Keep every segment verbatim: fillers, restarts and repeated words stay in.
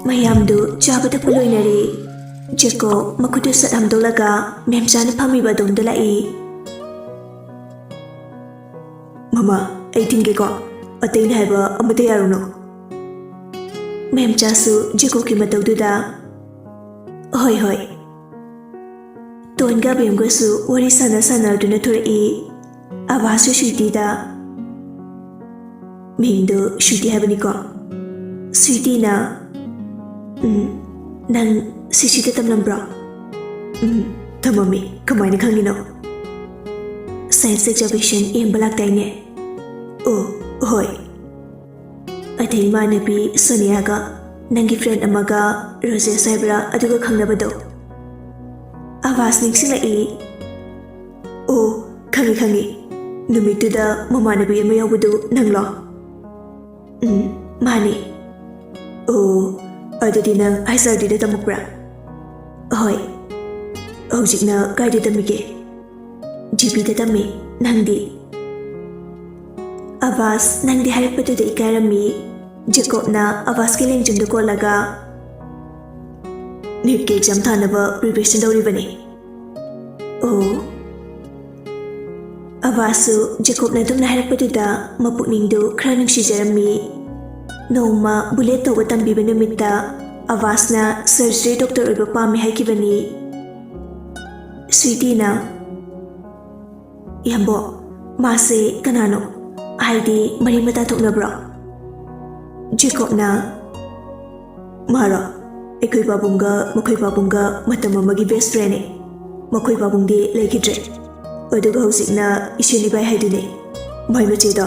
ꯃꯌꯥꯝꯗꯨ ꯆꯥꯕ ꯊꯛꯄ ꯂꯣꯏꯅꯔꯦ꯫ ꯖꯦꯀꯣꯕ ꯃꯈꯨꯠꯇꯨ ꯁꯠ ꯍꯥꯝꯗꯣꯛꯂꯒ ꯃꯦꯝꯆꯥꯅ ꯐꯝꯃꯤꯕ ꯑꯗꯣꯝꯗ ꯂꯥꯛꯏ꯫ "ꯃꯃꯥ, ꯑꯩ ꯊꯤꯟꯒꯦꯀꯣ, ꯑꯇꯩꯅ ꯍꯥꯏꯕ ꯑꯃꯠꯇ ꯌꯥꯔꯨꯅꯨ꯫" ꯃꯦꯝꯆꯥꯁꯨ ꯖꯦꯀꯣꯕꯀꯤ ꯃꯇꯧꯗꯨꯗ, "ꯍꯣꯏ, ꯍꯣꯏ꯫" ꯇꯣꯟꯒ ꯕꯦꯝꯒꯁꯨ ꯋꯥꯔꯤ ꯁꯥꯟꯅ ꯁꯥꯟꯅꯗꯨꯅ ꯊꯣꯔꯛꯏ꯫ ꯑꯕꯥꯁꯁꯨ ꯁ꯭ꯋꯤꯇꯤꯗ, "ꯃꯤꯡꯗꯨ ꯁ꯭ꯋꯤꯇꯤ ꯍꯥꯏꯕꯅꯤꯀꯣ?" ꯁ꯭ꯋꯤꯇꯤꯅ, "ꯎꯝ, ꯅꯪ ꯁꯤꯁꯤꯗ ꯇꯝꯂꯝꯕ꯭ꯔꯣ?" "ꯎꯝ, ꯇꯝꯃꯝꯃꯤ꯫ ꯀꯃꯥꯏꯅ ꯈꯪꯉꯤꯅꯣ?" "Science exhibition ꯌꯦꯡꯕ ꯂꯥꯛꯇꯥꯏꯅꯦ?" "ꯑꯣ, ꯍꯣꯏ꯫" "ꯑꯗꯩ ꯏꯃꯥꯟꯅꯕꯤ ꯁꯣꯅꯤꯌꯥꯒ, ꯅꯪꯒꯤ friend ꯑꯃꯒ, ꯔꯣꯖꯦꯁ ꯍꯥꯏꯕ꯭ꯔꯥ, ꯑꯗꯨꯒ ꯈꯪꯅꯕꯗꯣ?" ꯑꯕꯥꯁ ꯅꯤꯡꯁꯤꯡꯂꯛꯏ꯫ "ꯑꯣ, ꯈꯪꯉꯤ, ꯈꯪꯉꯤ꯫ ꯅꯨꯃꯤꯠꯇꯨꯗ ꯃꯃꯥꯟꯅꯕꯤ ꯑꯃ ꯌꯥꯎꯕꯗꯨ ꯅꯪꯂꯣ?" "ꯎꯝ, ꯃꯥꯅꯤ꯫" "ꯑꯣ, ꯑꯗꯨꯗꯤ ꯅꯪ ꯍꯥꯏ ꯁꯔꯗꯤꯗ ꯇꯝꯃꯛꯄ꯭ꯔꯥ?" "ꯍꯣꯏ꯫" "ꯍꯧꯖꯤꯛꯅ ꯀꯥꯏꯗ ꯇꯝꯃꯤꯒꯦ?" "ꯖꯤ ꯄꯤꯗ ꯇꯝꯃꯤ꯫ ꯅꯪꯗꯤ?" ꯑꯕꯥꯁ ꯅꯪꯗꯤ ꯍꯥꯏꯔꯛꯄꯗꯨꯗ ꯏꯀꯥꯏꯔꯝꯃꯤ꯫ ꯖꯦꯀꯣꯕꯅ ꯑꯕꯥꯁꯀꯤ ꯂꯦꯡꯖꯨꯝꯗꯨ ꯀꯣꯜꯂꯒ, "ꯅꯤꯠꯀꯤ exam ꯊꯥꯅꯕ preparation ꯇꯧꯔꯤꯕꯅꯤ꯫" "ꯑꯣ꯫" ꯑꯕꯥꯁꯁꯨ ꯖꯦꯀꯣꯕꯅ ꯑꯗꯨꯝꯅ ꯍꯥꯏꯔꯛꯄꯗꯨꯗ ꯃꯄꯨꯛꯅꯤꯡꯗꯨ ꯈꯔ ꯅꯨꯡꯁꯤꯖꯔꯝꯃꯤ꯫ ꯅꯣꯡꯃ ꯕꯨꯂꯦꯠ ꯊꯧꯕ ꯇꯝꯕꯤꯕ ꯅꯨꯃꯤꯠꯇ ꯑꯕꯥꯁꯅ surgery doctor ꯑꯣꯏꯕ ꯄꯥꯝꯃꯤ ꯍꯥꯏꯈꯤꯕꯅꯤ꯫ ꯁ꯭ꯋꯤꯇꯤꯅ, "ꯏꯌꯥꯝꯕꯣ, ꯃꯥꯁꯦ ꯀꯅꯥꯅꯣ? ꯍꯥꯏꯗꯤ ꯃꯔꯤ ꯃꯇꯥ ꯊꯣꯛꯅꯕ꯭ꯔꯣ?" ꯖꯦꯀꯣꯕꯅ, "ꯃꯥꯔꯣ? ꯑꯩꯈꯣꯏ ꯄꯥꯕꯨꯡꯒ ꯃꯈꯣꯏ ꯄꯥꯕꯨꯡꯒ ꯃꯇꯝ ꯑꯃꯒꯤ best friendꯅꯦ꯫ ꯃꯈꯣꯏ ꯄꯥꯕꯨꯡꯗꯤ ꯂꯩꯈꯤꯗ꯭ꯔꯦ꯫ ꯑꯗꯨꯒ ꯍꯧꯖꯤꯛꯅ ꯏꯁꯦꯟ ꯏꯕꯥꯏ ꯍꯥꯏꯗꯨꯅꯦ꯫ ꯃꯥꯏ ꯃꯆꯦꯗꯣ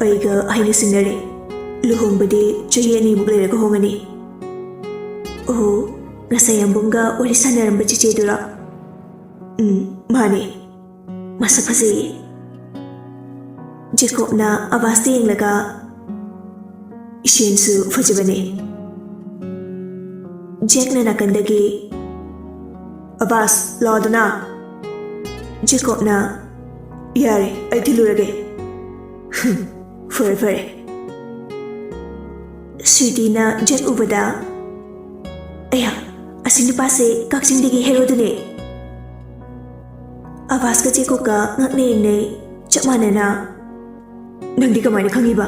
ꯑꯩꯒ ꯍꯥꯏꯅ ꯁꯤꯡꯅꯔꯦ꯫ ꯂꯨꯍꯣꯡꯕꯗꯤ ꯆꯍꯤ ꯑꯅꯤꯃꯨꯛ ꯂꯩꯔꯒ ꯍꯣꯡꯉꯅꯤ꯫" "ꯑꯣ, ꯉꯁꯥꯏ ꯌꯥꯝꯕꯨꯡꯒ ꯋꯥꯔꯤ ꯁꯥꯟꯅꯔꯝꯕ ꯆꯤꯆꯦꯗꯨꯔꯣ?" "ꯎꯝ, ꯃꯥꯅꯦ꯫ ꯃꯁꯛ ꯐꯖꯩꯌꯦ꯫" ꯖꯦꯀꯣꯕꯅ ꯑꯕꯥꯁꯇ ꯌꯦꯡꯂꯒ, "ꯏꯁꯦꯟꯁꯨ ꯐꯖꯕꯅꯦ꯫" ꯖꯦꯛꯅ ꯅꯥꯀꯟꯗꯒꯤ, "ꯑꯕꯥꯁ, ꯂꯥꯛꯑꯣꯗꯅ꯫" ꯖꯦꯀꯣꯕꯅ, "ꯌꯥꯔꯦ, ꯑꯩ ꯊꯤꯜꯂꯨꯔꯒꯦ꯫" "ꯍꯨꯝ, ꯐꯔꯦ, ꯐꯔꯦ꯫" ꯁ꯭ꯋꯤꯇꯤꯅ ꯖꯦꯛ ꯎꯕꯗ, ꯑꯌꯥ, ꯑꯁꯤ ꯅꯨꯄꯥꯁꯦ ꯀꯛꯆꯤꯡꯗꯒꯤ ꯍꯦꯔꯣꯗꯨꯅꯦ꯫ ꯑꯕꯥꯁꯀ ꯖꯦꯀꯣꯕꯀ ꯉꯛꯅ ꯌꯦꯡꯅꯩ, ꯆꯞ ꯃꯥꯟꯅꯅ꯫ "ꯅꯪꯗꯤ ꯀꯃꯥꯏꯅ ꯈꯪꯉꯤꯕ?"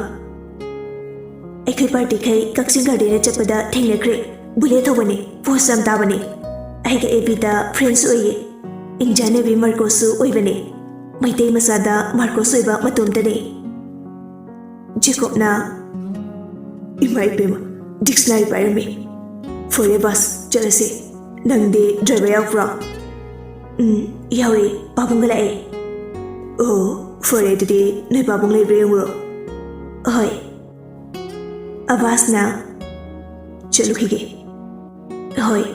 "ꯑꯩꯈꯣꯏ ꯄꯥꯔꯇꯤꯈꯩ ꯀꯛꯆꯤꯡ ꯒꯥꯔꯗꯦꯟꯗ ꯆꯠꯄꯗ ꯊꯦꯡꯅꯈ꯭ꯔꯦ꯫ ꯕꯨꯂꯦꯠ ꯊꯧꯕꯅꯦ, ꯄꯣꯁ ꯌꯥꯝ ꯇꯥꯕꯅꯦ꯫ ꯑꯩꯒ ꯑꯦꯕꯤꯗ ꯐ꯭ꯔꯦꯟꯁ ꯑꯣꯏꯌꯦ꯫ ꯏꯟꯗꯤꯌꯥ ꯅꯦꯚꯤ ꯃꯥꯔꯀꯣꯁꯁꯨ ꯑꯣꯏꯕꯅꯦ꯫ ꯃꯩꯇꯩ ꯃꯆꯥꯗ ꯃꯥꯔꯀꯣꯁ ꯑꯣꯏꯕ ꯃꯇꯣꯝꯇꯅꯦ꯫" ꯖꯦꯀꯣꯕꯅ, "ꯏꯃꯥ ꯏꯕꯦꯝꯃ, ꯗꯤꯛꯁꯅꯥꯔꯤ ꯄꯥꯏꯔꯝꯃꯤ꯫ ꯐꯔꯦ ꯕꯥꯁ, ꯆꯠꯂꯁꯤ꯫ ꯅꯪꯗꯤ ꯗ꯭ꯔꯥꯏꯚꯔ ꯌꯥꯎꯕ꯭ꯔꯣ?" "ꯎꯝ, ꯌꯥꯎꯔꯤ꯫ ꯄꯥꯕꯨꯡꯒ ꯂꯥꯛꯑꯦ꯫" "ꯑꯣ, ꯐꯔꯦ, ꯑꯗꯨꯗꯤ ꯅꯣꯏ ꯄꯥꯕꯨꯡ ꯂꯩꯕ꯭ꯔꯥ ꯌꯦꯡꯉꯨꯔꯣ꯫" "ꯍꯣꯏ꯫" ꯑꯕꯥꯁꯅ, "ꯆꯠꯂꯨꯈꯤꯒꯦ꯫" "ꯍꯣꯏ꯫"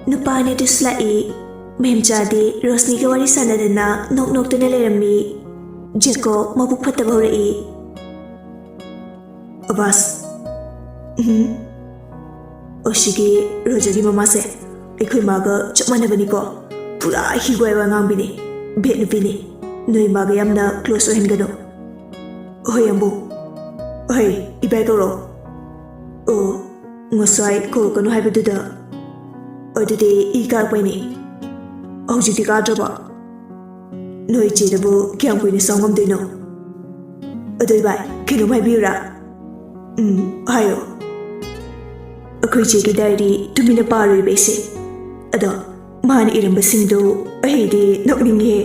ꯅꯨꯄꯥ ꯑꯅꯤꯗꯨꯁꯨ ꯂꯥꯛꯏ꯫ ꯃꯦꯝꯆꯥꯗꯤ ꯔꯣꯁꯅꯤꯒ ꯋꯥꯔꯤ ꯁꯥꯟꯅꯗꯅ ꯅꯣꯛ ꯅꯣꯛꯇꯨꯅ ꯂꯩꯔꯝꯃꯤ꯫ ꯖꯦꯀꯣꯕ ꯃꯕꯨꯛ ꯐꯠꯇꯕ ꯍꯧꯔꯛꯏ꯫ "ꯑꯕꯥꯁ꯫" "ꯎꯝ?" "ꯑꯣ, ꯁꯤꯒꯤ ꯔꯣꯖꯔꯒꯤ ꯃꯃꯥꯁꯦ ꯑꯩꯈꯣꯏ ꯃꯥꯒ ꯆꯞ ꯃꯥꯟꯅꯕꯅꯤꯀꯣ꯫ ꯄꯨꯔꯥ ꯍꯤꯒꯣꯏꯕ ꯑꯉꯥꯡꯕꯤꯅꯤ꯫ ꯕꯦꯠ ꯅꯨꯄꯤꯅꯤ꯫ ꯅꯣꯏ ꯃꯥꯒ ꯌꯥꯝꯅ ꯀ꯭ꯂꯣꯁ ꯑꯣꯏꯍꯟꯒꯅꯨ꯫" "ꯍꯣꯏ, ꯌꯥꯝꯕꯨꯡ꯫ ꯍꯣꯏ, ꯏꯕꯥꯏ ꯀꯧꯔꯣ꯫" "ꯑꯣ, ꯉꯁꯥꯏ ꯀꯧꯔꯛꯀꯅꯨ ꯍꯥꯏꯕꯗꯨꯗ꯫ ꯑꯗꯨꯗꯤ ꯏ ꯀꯥꯔꯛꯄꯩꯅꯤ꯫ ꯍꯧꯖꯤꯛꯇꯤ ꯀꯥꯗ꯭ꯔꯕ? ꯅꯣꯏ ꯏꯆꯦꯗꯕꯨ ꯀꯌꯥꯝ ꯀꯨꯏꯅ ꯁꯥꯎ ꯉꯝꯗꯣꯏꯅꯣ? ꯑꯗꯣ ꯏꯕꯥꯏ, ꯀꯩꯅꯣꯝ ꯍꯥꯏꯕꯤꯌꯨꯔꯥ?" "ꯎꯝ, ꯍꯥꯏꯌꯣ꯫" "ꯑꯩꯈꯣꯏ ꯏꯆꯦꯒꯤ ꯗꯥꯏꯔꯤ ꯇꯨꯃꯤꯟꯅ ꯄꯥꯔꯨꯏꯕ ꯑꯩꯁꯦ꯫ ꯑꯗꯣ ꯃꯥꯅ ꯏꯔꯝꯕꯁꯤꯡꯗꯣ ꯑꯩꯗꯤ ꯅꯣꯛꯅꯤꯡꯉꯦ꯫"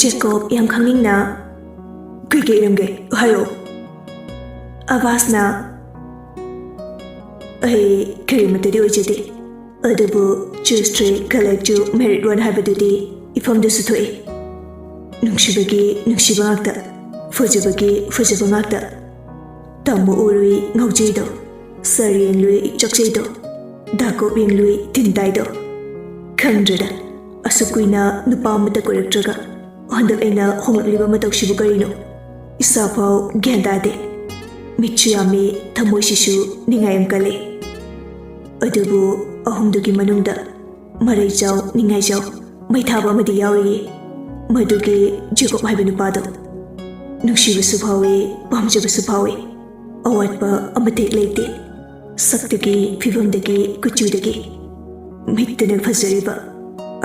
ꯖꯦꯀꯣꯕ ꯌꯥꯝ ꯈꯪꯅꯤꯡꯅ, "ꯀꯩ ꯀꯩ ꯏꯔꯝꯒꯦ? ꯍꯥꯏꯔꯛꯑꯣ꯫" ꯑꯕꯥꯁꯅ, "ꯑꯩ ꯀꯔꯤꯃꯠꯇꯗꯤ ꯑꯣꯏꯖꯗꯦ, ꯑꯗꯨꯕꯨ ꯆꯨꯁꯇ꯭ꯔꯤ ꯀꯂꯦꯛꯇꯨ ꯃꯦꯔꯤꯠ ꯋꯥꯟ ꯍꯥꯏꯕꯗꯨꯗꯤ ꯏꯐꯝꯗꯁꯨ ꯊꯣꯛꯏ꯫ ꯅꯨꯡꯁꯤꯕꯒꯤ ꯅꯨꯡꯁꯤꯕ ꯉꯥꯛꯇ, ꯐꯖꯕꯒꯤ ꯐꯖꯕ ꯉꯥꯛꯇ꯫ ꯇꯝꯃꯨ ꯎꯔꯨꯏ ꯉꯥꯎꯖꯩꯗꯣ, ꯁꯥꯔ ꯌꯦꯡꯂꯨꯏ ꯆꯥꯛꯆꯩꯗꯣ, ꯗꯥꯀꯣꯞ ꯌꯦꯡꯂꯨꯏ ꯇꯤꯟ ꯇꯥꯏꯗꯣ꯫ ꯈꯪꯗ꯭ꯔꯦꯗ, ꯑꯁꯨꯛ ꯀꯨꯏꯅ ꯅꯨꯄꯥ ꯑꯃꯠꯇ ꯀꯣꯏꯔꯛꯇ꯭ꯔꯒ ꯍꯟꯗꯛ ꯑꯩꯅ ꯍꯣꯡꯂꯛꯂꯤꯕ ꯃꯇꯧꯁꯤꯕꯨ ꯀꯔꯤꯅꯣ? ꯏꯁꯥꯐꯥꯎ ꯒ꯭ꯌꯥꯟ ꯇꯥꯗꯦ꯫ ꯃꯤꯠꯁꯨ ꯌꯥꯝꯃꯤ, ꯊꯃꯣꯏꯁꯤꯁꯨ ꯅꯤꯡꯉꯥꯏ ꯌꯥꯝ ꯀꯜꯂꯤ꯫ ꯑꯗꯨꯕꯨ ꯑꯍꯨꯝꯗꯨꯒꯤ ꯃꯅꯨꯡꯗ ꯃꯔꯩ ꯆꯥꯎ, ꯅꯤꯡꯉꯥꯏ ꯆꯥꯎ, ꯃꯩ ꯊꯥꯕ ꯑꯃꯗꯤ ꯌꯥꯎꯔꯤꯌꯦ꯫ ꯃꯗꯨꯒꯤ ꯖꯦꯀꯣꯕ ꯍꯥꯏꯕ ꯅꯨꯄꯥꯗꯣ꯫ ꯅꯨꯡꯁꯤꯕꯁꯨ ꯐꯥꯎꯏ, ꯄꯥꯝꯖꯕꯁꯨ ꯐꯥꯎꯏ꯫ ꯑꯋꯥꯠꯄ ꯑꯃꯠꯇ ꯍꯦꯛ ꯂꯩꯇꯦ꯫ ꯁꯛꯇꯒꯤ, ꯐꯤꯕꯝꯗꯒꯤ, ꯀꯨꯆꯨꯗꯒꯤ꯫ ꯃꯤꯠꯇꯅ ꯐꯖꯔꯤꯕ,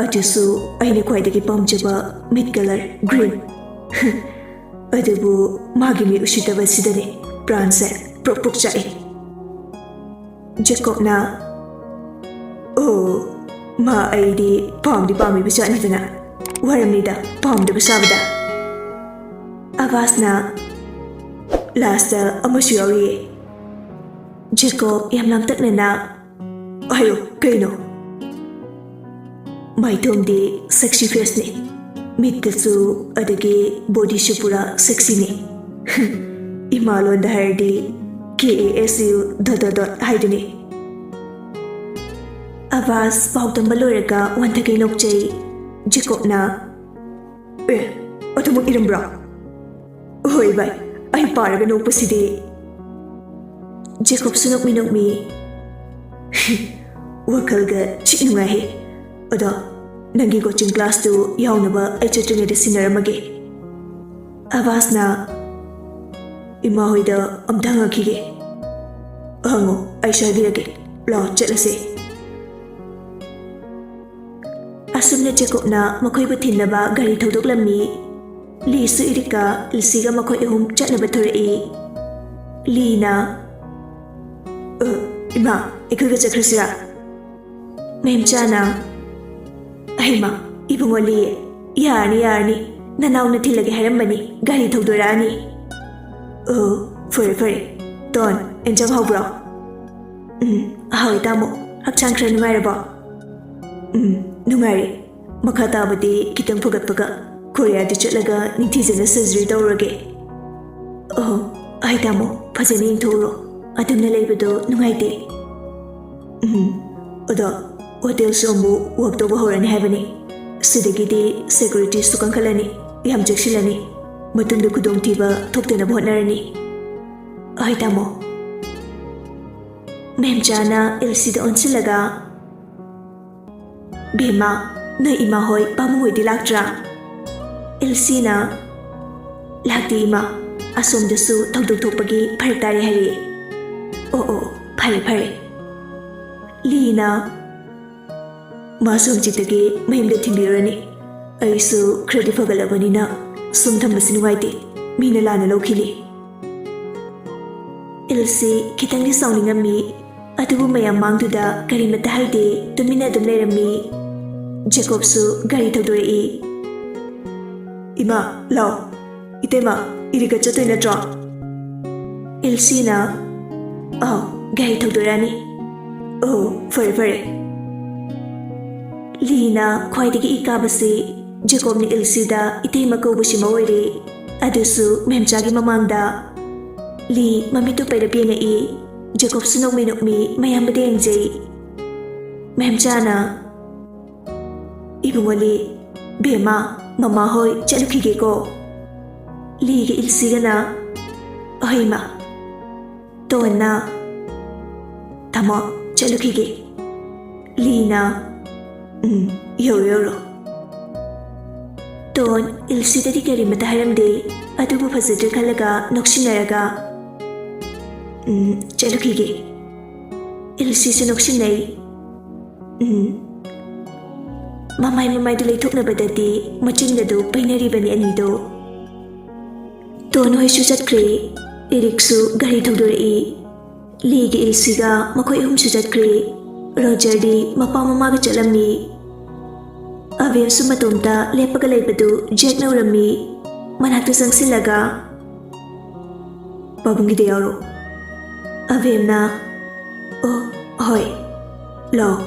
ꯑꯗꯨꯁꯨ ꯑꯩꯅ ꯈ꯭ꯋꯥꯏꯗꯒꯤ ꯄꯥꯝꯖꯕ ꯃꯤꯠ ꯀꯂꯔ ꯒ꯭ꯔꯤꯟ꯫ ꯑꯗꯨꯕꯨ ꯃꯥꯒꯤ ꯃꯤꯠ ꯎꯁꯤꯠꯇꯕꯁꯤꯗꯅꯦ ꯄ꯭ꯔꯥꯟꯁꯦ ꯄ꯭ꯔꯣꯛ ꯄ꯭ꯔꯣꯛ ꯆꯥꯛꯏ꯫ ꯖꯦꯀꯣꯕꯅ, "ꯑꯣ, ꯃꯥ ꯑꯩꯗꯤ ꯄꯥꯝꯗꯤ ꯄꯥꯝꯃꯤꯕ ꯖꯥꯠꯅꯤꯗꯅ, ꯋꯥꯔꯝꯅꯤꯗ ꯄꯥꯝꯗꯕ ꯁꯥꯕꯗ"꯫ ꯑꯕꯥꯁꯅ, "ꯂꯥꯁꯇ ꯑꯃꯁꯨ ꯌꯥꯎꯔꯤꯌꯦ"꯫ ꯖꯦꯀꯣꯕ ꯌꯥꯝ ꯂꯥꯡꯇꯛꯅꯅ, "ꯍꯥꯏꯌꯣ, ꯀꯩꯅꯣ?" ꯃꯥꯏꯊꯣꯡꯗꯤ ꯁꯦꯛꯁꯤ ꯐꯦꯁꯅꯤ, ꯃꯤꯠꯇꯁꯨ, ꯑꯗꯒꯤ ꯕꯣꯗꯤꯁꯨ ꯄꯨꯔꯥ ꯁꯦꯛꯁꯤꯅꯤ꯫ ꯏꯃꯥ ꯂꯣꯟꯗ ꯍꯥꯏꯔꯗꯤ K A S U dot dot dot ꯍꯥꯏꯗꯨꯅꯤ꯫ ꯑꯕꯥꯁ ꯄꯥꯎ ꯇꯝꯕ ꯂꯣꯏꯔꯒ ꯋꯥꯟꯊꯒꯩ ꯅꯣꯛꯆꯩ꯫ ꯖꯦꯀꯣꯕꯅ, "ꯑꯦ, ꯑꯗꯨꯃꯛ ꯏꯔꯝꯕ꯭ꯔꯥ? ꯍꯣꯏ ꯚꯥꯏ, ꯑꯩ ꯄꯥꯔꯒ ꯅꯣꯛꯄꯁꯤꯗꯤ"꯫ ꯖꯦꯀꯣꯕꯁꯨ ꯅꯣꯛꯃꯤ ꯅꯣꯛꯃꯤ, "ꯋꯥꯈꯜꯒ ꯆꯤꯛ ꯅꯨꯡꯉꯥꯏꯍꯦ꯫ ꯑꯗꯣ ꯅꯪꯒꯤ ꯀꯣꯆꯤꯡ ꯀ꯭ꯂꯥꯁꯇꯨ ꯌꯥꯎꯅꯕ ꯑꯩ ꯆꯠꯇ꯭ꯔꯤꯉꯩꯗ ꯁꯤꯟꯅꯔꯝꯃꯒꯦ"꯫ ꯑꯕꯥꯁꯅ, "ꯏꯃꯥ ꯍꯣꯏꯗ ꯑꯝꯇ ꯍꯪꯉꯛꯈꯤꯒꯦ"꯫ "ꯍꯪꯉꯣ, ꯑꯩꯁꯨ ꯍꯥꯏꯕꯤꯔꯒꯦ꯫ ꯂꯥꯛꯑꯣ, ꯆꯠꯂꯁꯦ"꯫ ꯑꯁꯨꯝꯅ ꯖꯦꯀꯣꯕꯅ ꯃꯈꯣꯏꯕꯨ ꯊꯤꯟꯅꯕ ꯒꯥꯔꯤ ꯊꯧꯗꯣꯛꯂꯝꯃꯤ꯫ ꯂꯤꯁꯨ ꯏꯔꯤꯀꯥ, ꯏꯜꯁꯤꯒ ꯃꯈꯣꯏ ꯑꯍꯨꯝ ꯆꯠꯅꯕ ꯊꯣꯔꯛꯏ꯫ ꯂꯤꯅ, "ꯑ, ꯏꯃꯥ, ꯑꯩꯈꯣꯏꯒ ꯆꯠꯈ꯭ꯔꯁꯤꯔꯥ?" ꯃꯦꯝꯆꯥꯅ, "ꯑꯍꯩꯃ, ꯏꯕꯨꯡꯉꯣ ꯂꯤ, ꯌꯥꯔꯅꯤ, ꯌꯥꯔꯅꯤ, ꯅꯅꯥꯎꯅ ꯊꯤꯜꯂꯒꯦ ꯍꯥꯏꯔꯝꯕꯅꯤ, ꯒꯥꯔꯤ ꯊꯧꯗꯣꯔꯛꯑꯅꯤ"꯫ "ꯑꯣ, ꯐꯔꯦ, ꯐꯔꯦ꯫ ꯇꯣꯟ, ꯑꯦꯟꯖꯥꯡ ꯍꯥꯎꯕ꯭ꯔꯣ?" "ꯎꯝ, ꯍꯥꯎꯋꯦ ꯇꯥꯃꯣ꯫ ꯍꯛꯆꯥꯡ ꯈꯔ ꯅꯨꯡꯉꯥꯏꯔꯕꯣ?" "ꯎꯝ, ꯅꯨꯡꯉꯥꯏꯔꯦ꯫ ꯃꯈꯥ ꯇꯥꯕꯗꯤ ꯈꯤꯇꯪ ꯐꯒꯠꯄꯒ ꯀꯣꯔꯤꯌꯥꯗ ꯆꯠꯂꯒ ꯅꯤꯡꯊꯤꯖꯅ ꯁꯔꯖꯔꯤ ꯇꯧꯔꯒꯦ"꯫ "ꯑꯣ, ꯑꯩ ꯇꯥꯃꯣ, ꯐꯖꯅ ꯌꯦꯡꯊꯣꯛꯎꯔꯣ꯫ ꯑꯗꯨꯝꯅ ꯂꯩꯕꯗꯣ ꯅꯨꯡꯉꯥꯏꯇꯦ"꯫ "ꯎꯝ, ꯑꯗꯣ ꯍꯣꯇꯦꯜꯁꯨ ꯑꯃꯨꯛ ꯋꯥꯛ ꯇꯧꯕ ꯍꯧꯔꯅꯤ ꯍꯥꯏꯕꯅꯤ꯫ ꯁꯤꯗꯒꯤꯗꯤ ꯁꯦꯀ꯭ꯌꯨꯔꯤꯇꯤꯁꯨ ꯀꯟꯈꯠꯂꯅꯤ, ꯌꯥꯝ ꯆꯦꯛꯁꯤꯜꯂꯅꯤ꯫ ꯃꯇꯨꯡꯗ ꯈꯨꯗꯣꯡꯊꯤꯕ ꯊꯣꯛꯇꯅꯕ ꯍꯣꯠꯅꯔꯅꯤ"꯫ "ꯍꯣꯏ ꯇꯥꯃꯣ"꯫ ꯃꯦꯝꯆꯥꯅ ꯏꯜꯁꯤꯗ ꯑꯣꯟꯁꯤꯜꯂꯒ, "ꯕꯦꯝꯃ, ꯅꯣꯏ ꯏꯃꯥ ꯍꯣꯏ, ꯄꯥꯕꯨꯡ ꯍꯣꯏꯗꯤ ꯂꯥꯛꯇ꯭ꯔꯥ?" ꯏꯜꯁꯤꯅ, "ꯂꯥꯛꯇꯦ ꯏꯃꯥ, ꯑꯁꯣꯝꯗꯁꯨ ꯊꯧꯗꯣꯛ ꯊꯣꯛꯄꯒꯤ ꯐꯔꯛ ꯇꯥꯔꯦ ꯍꯥꯏꯔꯛꯑꯦ꯫ "ꯑꯣ ꯑꯣ, ꯐꯔꯦ ꯐꯔꯦ꯫" ꯂꯤꯅ, "ꯃꯥꯁꯨ ꯍꯪꯆꯤꯠꯇꯒꯤ ꯃꯌꯨꯝꯗ ꯊꯤꯟꯕꯤꯔꯨꯔꯅꯤ꯫ ꯑꯩꯁꯨ ꯈꯔꯗꯤ ꯐꯒꯠꯂꯕꯅꯤꯅ ꯁꯨꯝ ꯊꯝꯕꯁꯤ ꯅꯨꯡꯉꯥꯏꯇꯦ, ꯃꯤꯅ ꯂꯥꯟꯅ ꯂꯧꯈꯤꯅꯤ꯫" ꯏꯜꯁꯤ ꯈꯤꯇꯪꯗꯤ ꯁꯥꯎꯅꯤꯡꯉꯝꯃꯤ, ꯑꯗꯨꯕꯨ ꯃꯌꯥꯝ ꯃꯥꯡꯗꯨꯗ ꯀꯔꯤꯃꯠꯇ ꯍꯥꯏꯗꯦ, ꯇꯨꯃꯤꯟꯅ ꯑꯗꯨꯝ ꯂꯩꯔꯝꯃꯤ꯫ ꯖꯦꯀꯣꯕꯁꯨ ꯒꯥꯔꯤ ꯊꯧꯗꯣꯔꯛꯏ꯫ "ꯏꯃꯥ, ꯂꯥꯎ꯫ ꯏꯇꯩꯃ, ꯏꯔꯤꯒ ꯆꯠꯇꯣꯏ ꯅꯠꯇ꯭ꯔꯣ?" ꯏꯜꯁꯤꯅ, "ꯑꯥꯎ, ꯒꯥꯔꯤ ꯊꯧꯗꯣꯔꯛꯑꯅꯤ꯫" "ꯑꯣ, ꯐꯔꯦ ꯐꯔꯦ꯫" ꯂꯤꯅ ꯈ꯭ꯋꯥꯏꯗꯒꯤ ꯏ ꯀꯥꯕꯁꯤ ꯖꯦꯀꯣꯕꯅ ꯏꯜꯁꯤꯗ ꯏꯇꯩꯃ ꯀꯧꯕꯁꯤꯃ ꯑꯣꯏꯔꯦ, ꯑꯗꯨꯁꯨ ꯃꯦꯝꯆꯥꯒꯤ ꯃꯃꯥꯡꯗ꯫ ꯂꯤ ꯃꯃꯤꯠꯇꯨ ꯄꯩꯔꯞ ꯌꯦꯡꯉꯛꯏ꯫ ꯖꯦꯀꯣꯕꯁꯨ ꯅꯣꯛꯃꯤ ꯅꯣꯛꯃꯤ ꯃꯌꯥꯝꯕꯗ ꯌꯦꯡꯖꯩ꯫ ꯃꯦꯝꯆꯥꯅ, "ꯏꯕꯨꯡꯉꯣ ꯂꯤ, ꯕꯦꯝꯃ, ꯃꯃꯥ ꯍꯣꯏ ꯆꯠꯂꯨꯈꯤꯒꯦꯀꯣ꯫" ꯂꯤꯒ ꯏꯜꯁꯤꯒꯅ, "ꯑꯍꯣꯏ ꯏꯃꯥ꯫" ꯇꯣꯟꯅ, "ꯇꯥꯃꯣ, ꯆꯠꯂꯨꯈꯤꯒꯦ꯫" ꯂꯤꯅ, "ꯎꯝ, ꯌꯧꯔꯣ ꯌꯧꯔꯣ꯫" ꯇꯣꯟ ꯏꯜꯁꯤꯗꯗꯤ ꯀꯔꯤꯃꯠꯇ ꯍꯥꯏꯔꯝꯗꯦ, ꯑꯗꯨꯕꯨ ꯐꯖꯗ꯭ꯔꯦ ꯈꯜꯂꯒ ꯅꯣꯛꯁꯤꯟꯅꯔꯒ, "ꯎꯝ, ꯆꯠꯂꯨꯈꯤꯒꯦ꯫" ꯏꯜꯁꯤꯁꯨ ꯅꯣꯛꯁꯤꯟꯅꯩ꯫ ꯎꯝ꯫ ꯃꯃꯥꯏ ꯃꯃꯥꯏꯗꯨ ꯂꯩꯊꯣꯛꯅꯕꯗꯗꯤ ꯃꯆꯤꯟꯒꯗꯨ ꯄꯩꯅꯔꯤꯕꯅꯤ ꯑꯅꯤꯗꯣ꯫ ꯇꯣꯟ ꯍꯣꯏꯁꯨ ꯆꯠꯈ꯭ꯔꯦ꯫ ꯏꯔꯤꯛꯁꯨ ꯒꯥꯔꯤ ꯊꯧꯗꯣꯔꯛꯏ꯫ ꯂꯤꯒ ꯏꯜꯁꯤꯒ ꯃꯈꯣꯏ ꯑꯍꯨꯝꯁꯨ ꯆꯠꯈ꯭ꯔꯦ꯫ ꯔꯣꯖꯔꯗꯤ ꯃꯄꯥ ꯃꯃꯥꯒ ꯆꯠꯂꯝꯃꯤ꯫ ꯑꯕꯦꯝꯁꯨ ꯃꯇꯣꯝꯇ ꯂꯦꯞꯄꯒ ꯂꯩꯕꯗꯨ ꯖꯦꯛꯅ ꯎꯔꯝꯃꯤ꯫ ꯃꯅꯥꯛꯇ ꯆꯪꯁꯤꯜꯂꯒ, "ꯄꯥꯕꯨꯡꯒꯤꯗ ꯌꯥꯎꯔꯣ꯫" ꯑꯕꯦꯝꯅ, "ꯑꯣ, ꯍꯣꯏ, ꯂꯥꯛꯑꯣ꯫"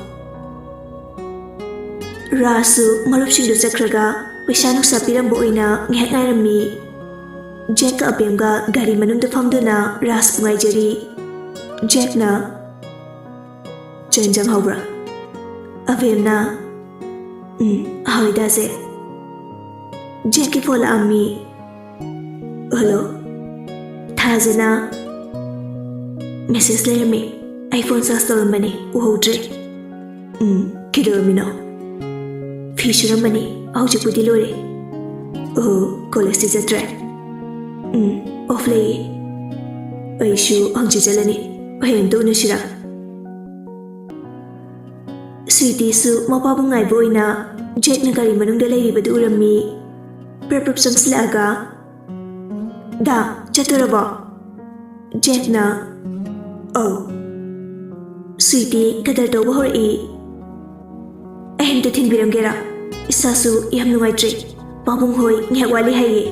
ꯔꯥꯖꯁꯨ ꯃꯔꯨꯞꯁꯤꯡꯗꯨ ꯆꯠꯈ꯭ꯔꯒ ꯄꯩꯁꯥ ꯅꯨꯡꯁꯥ ꯄꯤꯔꯝꯕ ꯑꯣꯏꯅ ꯉꯥꯏꯍꯥꯛ ꯉꯥꯏꯔꯝꯃꯤ꯫ ꯖꯦꯛꯀ ꯑꯕꯦꯝꯒ ꯒꯥꯔꯤ ꯃꯅꯨꯡꯗ ꯐꯝꯗꯨꯅ ꯔꯥꯖꯄꯨ ꯉꯥꯏꯖꯔꯤ꯫ ꯖꯦꯛꯅ, "ꯆꯥꯛ ꯏꯟꯖꯥꯡ ꯍꯥꯎꯕ꯭ꯔꯥ?" ꯑꯕꯦꯝꯅ, "ꯎꯝ, ꯍꯥꯎꯏꯗ ꯖꯦꯛ꯫" ꯖꯦꯛꯀꯤ ꯐꯣꯟ ꯂꯥꯛꯑꯝꯃꯤ꯫ "ꯍꯜꯂꯣ꯫" ꯊꯥꯖꯅ, "ꯃꯦꯁꯦꯖ ꯂꯩꯔꯝꯃꯤ, ꯑꯩ ꯐꯣꯟ ꯆꯥꯔꯖ ꯇꯧꯔꯝꯕꯅꯤ, ꯎꯍꯧꯗ꯭ꯔꯦ꯫" "ꯎꯝ, ꯀꯩꯗꯧꯔꯝꯃꯤꯅꯣ?" "ꯐꯤ ꯁꯨꯔꯝꯕꯅꯤ, ꯍꯧꯖꯤꯛꯄꯨꯗꯤ ꯂꯣꯏꯔꯦ꯫" "ꯑꯣ, ꯀꯣꯂꯦꯖꯇꯤ ꯆꯠꯇ꯭ꯔꯦ?" ꯎꯝ, ꯑꯣꯐ ꯂꯩꯌꯦ꯫ ꯑꯩꯁꯨ ꯍꯪꯆꯤꯠ ꯆꯠꯂꯅꯤ꯫ ꯍꯌꯦꯡ ꯑꯝꯇ ꯎꯅꯁꯤꯔꯥ? ꯁ꯭ꯋꯤꯇꯤꯁꯨ ꯃꯄꯥꯕꯨ ꯉꯥꯏꯕ ꯑꯣꯏꯅ ꯖꯦꯛꯅ ꯒꯥꯔꯤ ꯃꯅꯨꯡꯗ ꯂꯩꯔꯤꯕꯗꯨ ꯎꯔꯝꯃꯤ꯫ ꯄ꯭ꯔꯞ ꯄ꯭ꯔꯞ ꯆꯪꯁꯤꯜꯂꯛꯑꯒ, "ꯗꯥ, ꯆꯠꯇꯣꯔꯕꯣ?" ꯖꯦꯛꯅ, "ꯑꯧ꯫" ꯁ꯭ꯋꯤꯇꯤ ꯀꯗꯔ ꯇꯧꯕ ꯍꯧꯔꯛꯏ꯫ "ꯑꯩ ꯑꯝꯇ ꯊꯤꯟꯕꯤꯔꯝꯒꯦꯔꯥ? ꯏꯁꯥꯁꯨ ꯌꯥꯝ ꯅꯨꯡꯉꯥꯏꯇ꯭ꯔꯦ꯫ ꯄꯥꯕꯨꯡ ꯍꯣꯏ ꯉꯥꯏꯍꯥꯛ ꯋꯥꯠꯂꯤ ꯍꯥꯏꯌꯦ꯫"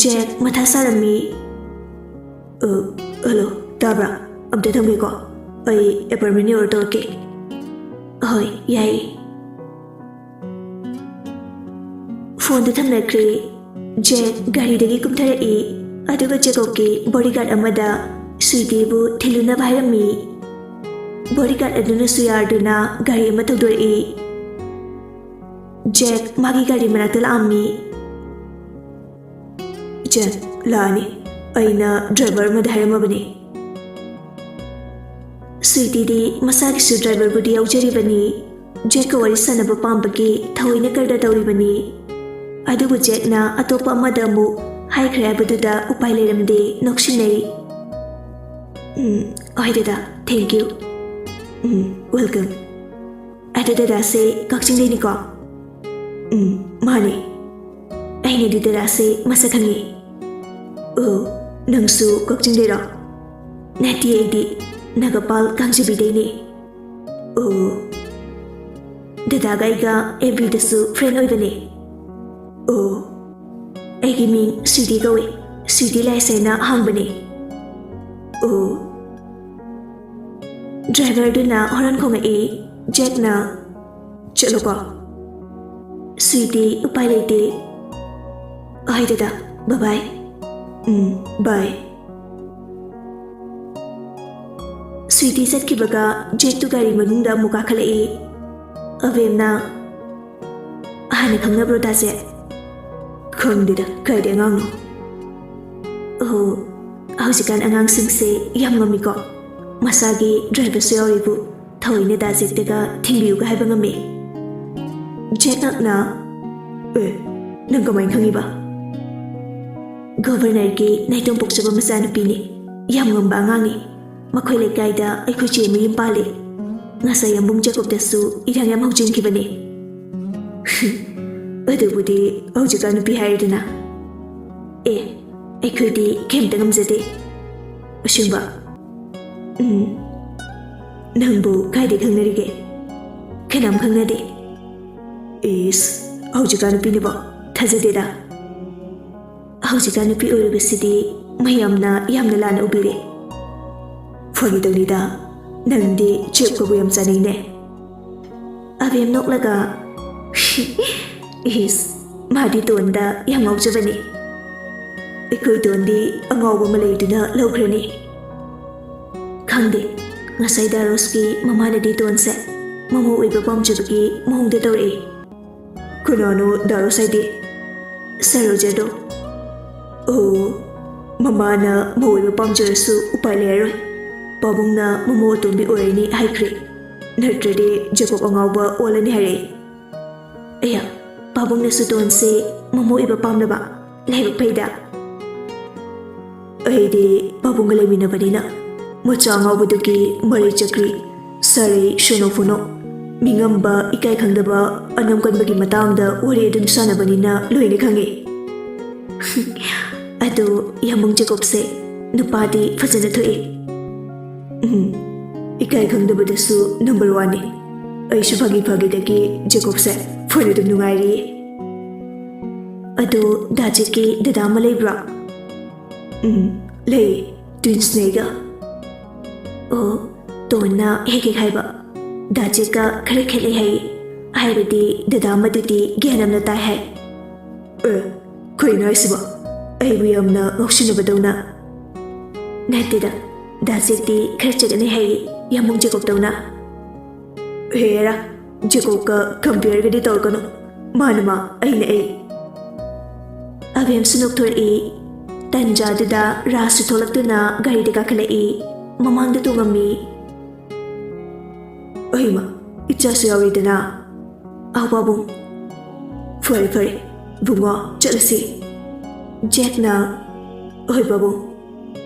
ꯖꯦꯛ ꯃꯊꯥ ꯁꯥꯔꯝꯃꯤ꯫ "ꯑ, ꯍꯜꯂꯣ, ꯇꯥꯕ꯭ꯔꯥ? ꯑꯝꯇ ꯊꯝꯒꯦꯀꯣ꯫ ꯑꯩ ꯑꯦꯄꯣꯏꯟꯃꯦꯟ ꯌꯧꯔ ꯇꯧꯔꯛꯀꯦ꯫" "ꯍꯣꯏ, ꯌꯥꯏꯌꯦ꯫" ꯐꯣꯟꯗꯨ ꯊꯝꯅꯈ꯭ꯔꯦ꯫ ꯖꯦꯛ ꯒꯥꯔꯤꯗꯒꯤ ꯀꯨꯝꯊꯔꯛꯏ, ꯑꯗꯨꯒ ꯖꯦꯀꯣꯕꯀꯤ ꯕꯣꯗꯤꯒꯥꯔꯗ ꯑꯃꯗ ꯁ꯭ꯋꯤꯇꯤꯕꯨ ꯊꯤꯜꯂꯨꯅꯕ ꯍꯥꯏꯔꯝꯃꯤ꯫ ꯕꯣꯗꯤꯒꯥꯔꯗ ꯑꯗꯨꯅꯁꯨ ꯌꯥꯔꯗꯨꯅ ꯒꯥꯔꯤ ꯑꯃ ꯊꯧꯗꯣꯔꯛꯏ꯫ ꯖꯦꯛ ꯃꯥꯒꯤ ꯒꯥꯔꯤ ꯃꯅꯥꯛꯇ ꯂꯥꯛꯑꯝꯃꯤ꯫ "ꯖꯦꯛ, ꯂꯥꯛꯑꯅꯤ꯫ ꯑꯩꯅ ꯗ꯭ꯔꯥꯏꯚꯔ ꯑꯃꯗ ꯍꯥꯏꯔꯝꯃꯕꯅꯤ꯫" ꯁ꯭ꯋꯤꯇꯤꯗꯤ ꯃꯁꯥꯒꯤꯁꯨ ꯗ꯭ꯔꯥꯏꯚꯔꯕꯨꯗꯤ ꯌꯥꯎꯖꯔꯤꯕꯅꯤ꯫ ꯖꯦꯛꯀ ꯋꯥꯔꯤ ꯁꯥꯟꯅꯕ ꯄꯥꯝꯕꯒꯤ ꯊꯑꯣꯏꯅ ꯀꯔꯗ ꯇꯧꯔꯤꯕꯅꯤ꯫ ꯑꯗꯨꯕꯨ ꯖꯦꯛꯅ ꯑꯇꯣꯞꯄ ꯑꯃꯗ ꯑꯃꯨꯛ ꯍꯥꯏꯈ꯭ꯔꯦ ꯍꯥꯏꯕꯗꯨꯗ ꯎꯄꯥꯏ ꯂꯩꯔꯝꯗꯦ, ꯅꯣꯛꯁꯤꯟꯅꯩ꯫ "ꯎꯝ, ꯍꯣꯏ ꯗꯗꯥ, thank you꯫" "Um, welcome꯫" "ꯑꯗꯨ ꯗꯗꯥꯁꯦ ꯀꯛꯆꯤꯡꯗꯩꯅꯤꯀꯣ?" "ꯎꯝ, ꯃꯥꯅꯦ꯫" "ꯑꯩꯅꯗꯤ ꯗꯗꯥꯁꯦ ꯃꯁꯛ ꯈꯪꯉꯤ꯫" "ꯑꯣ, ꯅꯪꯁꯨ ꯀꯛꯆꯤꯡꯗꯩꯔꯣ?" "ꯅꯠꯇꯦ, ꯑꯩꯗꯤ ꯅꯥꯒꯥꯄꯥꯜ ꯀꯥꯡꯖꯕꯤꯗꯩꯅꯦ꯫" "ꯑꯣ, ꯗꯗꯥꯒ ꯑꯩꯒ ꯑꯦꯐ ꯕꯤꯗꯁꯨ ꯐ꯭ꯔꯦꯟ ꯑꯣꯏꯕꯅꯦ꯫" "ꯑꯣ, ꯑꯩꯒꯤ ꯃꯤꯡ ꯁ꯭ꯋꯤꯇꯤ ꯀꯧꯏ, ꯁ꯭ꯋꯤꯇꯤ ꯂꯥꯏꯁ ꯍꯥꯏꯅ ꯍꯥꯡꯕꯅꯦ꯫" "ꯑꯣ꯫" ꯗ꯭ꯔꯥꯏꯚꯔꯗꯨꯅ ꯍꯣꯔꯟ ꯈꯣꯡꯉꯛꯏ꯫ ꯖꯦꯛꯅ, "ꯆꯠꯂꯣꯀꯣ꯫" ꯁ꯭ꯋꯤꯇꯤ ꯎꯄꯥꯏ ꯂꯩꯇꯦ꯫ "ꯍꯣꯏ ꯗꯗꯥ, bye bye꯫" "ꯎꯝ, bye꯫" ꯁ꯭ꯋꯤꯇꯤ ꯆꯠꯈꯤꯕꯒ ꯖꯦꯛꯇꯨ ꯒꯥꯔꯤ ꯃꯅꯨꯡꯗ ꯑꯃꯨꯛ ꯀꯥꯈꯠꯂꯛꯏ꯫ ꯑꯕꯦꯝꯅ, "ꯍꯥꯟꯅ ꯈꯪꯅꯕ꯭ꯔꯣ ꯗꯥ ꯖꯦꯛ?" "ꯈꯪꯗꯦꯗ, ꯀꯥꯏꯗꯩ ꯑꯉꯥꯡꯅꯣ?" "ꯑꯣ, ꯍꯧꯖꯤꯛꯀꯥꯟ ꯑꯉꯥꯡꯁꯤꯡꯁꯦ ꯌꯥꯝ ꯉꯝꯃꯤꯀꯣ꯫ ꯃꯁꯥꯒꯤ ꯗ꯭ꯔꯥꯏꯚꯔꯁꯨ ꯌꯥꯎꯔꯤꯕꯨ ꯊꯑꯣꯏꯅ ꯗꯥ ꯖꯦꯛꯇꯒ ꯊꯤꯟꯕꯤꯌꯨꯒ ꯍꯥꯏꯕ ꯉꯝꯃꯤ꯫" ꯖꯦꯛ ꯉꯛꯅ, "ꯑꯦ, ꯅꯪ ꯀꯃꯥꯏꯅ ꯈꯪꯉꯤꯕ?" ꯒꯣꯚꯔꯅꯔꯒꯤ ꯅꯥꯏꯇꯣꯝ ꯄꯣꯛꯆꯕ ꯃꯆꯥꯅꯨꯄꯤꯅꯤ꯫ ꯌꯥꯝ ꯉꯝꯕ ꯑꯉꯥꯡꯅꯤ꯫ ꯃꯈꯣꯏ ꯂꯩꯀꯥꯏꯗ ꯑꯩꯈꯣꯏ ꯆꯦ ꯃꯌꯨꯝ ꯄꯥꯜꯂꯤ꯫ ꯉꯁꯥꯏ ꯌꯥꯝꯕꯨꯡ ꯖꯦꯀꯣꯕꯇꯁꯨ ꯏꯔꯥꯡ ꯌꯥꯝ ꯍꯧꯖꯤꯟꯈꯤꯕꯅꯤ꯫ ꯑꯗꯨꯕꯨꯗꯤ ꯍꯧꯖꯤꯛꯀꯥꯟ ꯅꯨꯄꯤ ꯍꯥꯏꯔꯦꯗꯅ꯫ ꯑꯦ, ꯑꯩꯈꯣꯏꯗꯤ ꯀꯩꯝꯇ ꯉꯝꯖꯗꯦ꯫ ꯑꯁꯦꯡꯕ? ꯎꯝ꯫ ꯅꯪꯕꯨ ꯀꯥꯏꯗ ꯈꯪꯅꯔꯤꯒꯦ? ꯀꯅꯥꯝ ꯈꯪꯅꯗꯦ꯫ ꯏꯁ, ꯍꯧꯖꯤꯛꯀꯥꯟ ꯅꯨꯄꯤꯅꯕꯣ? ꯊꯥꯖꯗꯦꯗ꯫ ꯍꯧꯖꯤꯛꯀꯥꯟ ꯅꯨꯄꯤ ꯑꯣꯏꯔꯤꯕꯁꯤꯗꯤ ꯃꯌꯥꯝꯅ ꯌꯥꯝꯅ ꯂꯥꯟꯅ ꯎꯕꯤꯔꯦ꯫ ꯐꯥꯒꯤ ꯇꯧꯅꯤꯗ, ꯅꯪꯗꯤ ꯆꯦꯞꯀꯕꯨ ꯌꯥꯝ ꯆꯥꯅꯩꯅꯦ꯫ ꯑꯕꯦꯝ ꯅꯣꯛꯂꯒ, ꯏꯁ, ꯃꯥꯗꯤ ꯇꯣꯟꯗ ꯌꯥꯝ ꯉꯥꯎꯖꯕꯅꯤ꯫ ꯑꯩꯈꯣꯏ ꯇꯣꯟꯗꯤ ꯑꯉꯥꯎꯕ ꯑꯃ ꯂꯩꯗꯨꯅ ꯂꯧꯈ꯭ꯔꯅꯤ꯫ ꯈꯪꯗꯦ, ꯉꯁꯥꯏ ꯗꯥ ꯔꯣꯁꯀꯤ ꯃꯃꯥꯅꯗꯤ ꯇꯣꯟꯁꯦ ꯃꯃꯧ ꯑꯣꯏꯕ ꯄꯥꯝꯖꯕꯒꯤ ꯃꯑꯣꯡꯗ ꯇꯧꯔꯛꯏ꯫ ꯀꯅꯥꯅꯣ ꯗꯥ ꯔꯣꯁ ꯍꯥꯏꯗꯤ? ꯁꯥꯔ ꯔꯣꯖꯔꯗꯣ꯫ ꯑꯣ, ꯃꯃꯥꯅ ꯃꯧ ꯑꯣꯏꯕ ꯄꯥꯝꯖꯔꯁꯨ ꯎꯄꯥꯏ ꯂꯩꯔꯔꯣꯏ꯫ ꯄꯥꯕꯨꯡꯅ ꯃꯃꯧ ꯑꯇꯣꯝꯕꯤ ꯑꯣꯏꯔꯅꯤ ꯍꯥꯏꯈ꯭ꯔꯦ꯫ ꯅꯠꯇ꯭ꯔꯗꯤ ꯖꯦꯀꯣꯕ ꯑꯉꯥꯎꯕ ꯑꯣꯜꯂꯅꯤ ꯍꯥꯏꯔꯛꯏ꯫ ꯑꯌꯥ, ꯄꯥꯕꯨꯡꯅꯁꯨ ꯇꯣꯟꯁꯦ ꯃꯃꯧ ꯑꯣꯏꯕ ꯄꯥꯝꯂꯕ? ꯂꯥꯏꯕꯛ ꯐꯩꯗ꯫ ꯑꯩꯗꯤ ꯄꯥꯕꯨꯡꯒ ꯂꯩꯃꯤꯟꯅꯕꯅꯤꯅ ꯃꯆꯥ ꯑꯉꯥꯎꯕꯗꯨꯒꯤ ꯃꯔꯩ ꯆꯀ꯭ꯔꯤ, ꯁꯥꯔꯩ ꯁꯣꯅꯣ ꯐꯣꯅꯣ, ꯃꯤꯉꯝꯕ ꯏꯀꯥꯏ ꯈꯪꯗꯕ ꯑꯅꯝ ꯀꯟꯕꯒꯤ ꯃꯇꯥꯡꯗ ꯋꯥꯔꯤ ꯑꯗꯨꯝ ꯁꯥꯟꯅꯕꯅꯤꯅ ꯂꯣꯏꯅ ꯈꯪꯉꯤ꯫ ꯑꯗꯣ ꯌꯥꯝꯕꯨꯡ ꯖꯦꯀꯣꯕꯁꯦ ꯅꯨꯄꯥꯗꯤ ꯐꯖꯅ ꯊꯣꯛꯏ꯫ ꯎꯝ, ꯏꯀꯥꯏ ꯈꯪꯗꯕꯗꯁꯨ ꯅꯝꯕꯔ ꯋꯥꯟꯅꯤ꯫ ꯑꯩꯁꯨ ꯐꯥꯒꯤ ꯐꯥꯒꯤꯗꯒꯤ ꯖꯦꯀꯣꯕꯁꯦ ꯐꯣꯟ ꯑꯗꯨꯝ ꯅꯨꯡꯉꯥꯏꯔꯤꯌꯦ꯫ ꯑꯗꯣ ꯗꯥ ꯖꯦꯛꯀꯤ ꯗꯗꯥ ꯑꯃ ꯂꯩꯕ꯭ꯔꯣ? ꯎꯝ, ꯂꯩꯌꯦ꯫ ꯇ꯭ꯋꯤꯟꯁꯅꯦ ꯑꯩꯒ꯫ ꯑꯣ, ꯇꯣꯟꯅ ꯍꯦꯛ ꯍꯦꯛ ꯍꯥꯏꯕ꯫ ꯗꯥ ꯖꯦꯛꯀ ꯈꯔ ꯈꯦꯠꯅꯩ ꯍꯥꯏꯌꯦ꯫ ꯍꯥꯏꯕꯗꯤ ꯗꯗꯥ ꯑꯃꯗꯨꯗꯤ ꯒ꯭ꯌꯥꯟ ꯌꯥꯝꯅ ꯇꯥꯏ ꯍꯥꯏ꯫ ꯑꯦ, ꯀꯩꯅꯣ ꯍꯥꯏꯁꯤꯕꯣ? ꯑꯩꯕꯨ ꯌꯥꯝꯅ ꯉꯥꯎꯁꯤꯟꯅꯕꯗꯧꯅ꯫ ꯅꯠꯇꯦꯗ, ꯗꯥ ꯖꯦꯛꯇꯤ ꯈꯔ ꯆꯒꯠꯅꯩ ꯍꯥꯏꯌꯦ, ꯌꯥꯝꯕꯨꯡ ꯖꯦꯀꯣꯕꯇꯧꯅ꯫ ꯍꯦꯔꯥ, ꯖꯦꯀꯣꯕꯀ ꯀꯝꯄꯤꯌꯔꯒꯗꯤ ꯇꯧꯔꯛꯀꯅꯨ꯫ ꯃꯥꯅ ꯃꯥ, ꯑꯩꯅ ꯑꯩ꯫ ꯑꯕꯦꯝꯁꯨ ꯅꯣꯛꯊꯣꯔꯛꯏ꯫ ꯇꯟꯖꯥꯗꯨꯗ ꯔꯥꯖꯁꯨ ꯊꯣꯛꯂꯛꯇꯨꯅ ꯒꯥꯔꯤꯗ ꯀꯥꯈꯠꯂꯛꯏ꯫ ꯃꯃꯥꯡꯗ ꯇꯣꯡꯉꯝꯃꯤ꯫ ꯑꯩꯃ, ꯏꯆꯥꯁꯨ ꯌꯥꯎꯔꯤꯗꯅ꯫ ꯑꯥꯎ ꯄꯥꯕꯨꯡ꯫ ꯐꯔꯦ ꯐꯔꯦ, ꯕꯨꯡꯉꯣ, ꯆꯠꯂꯁꯤ꯫ ꯖꯦꯛꯅ, "ꯍꯣꯏ ꯄꯥꯕꯨꯡ,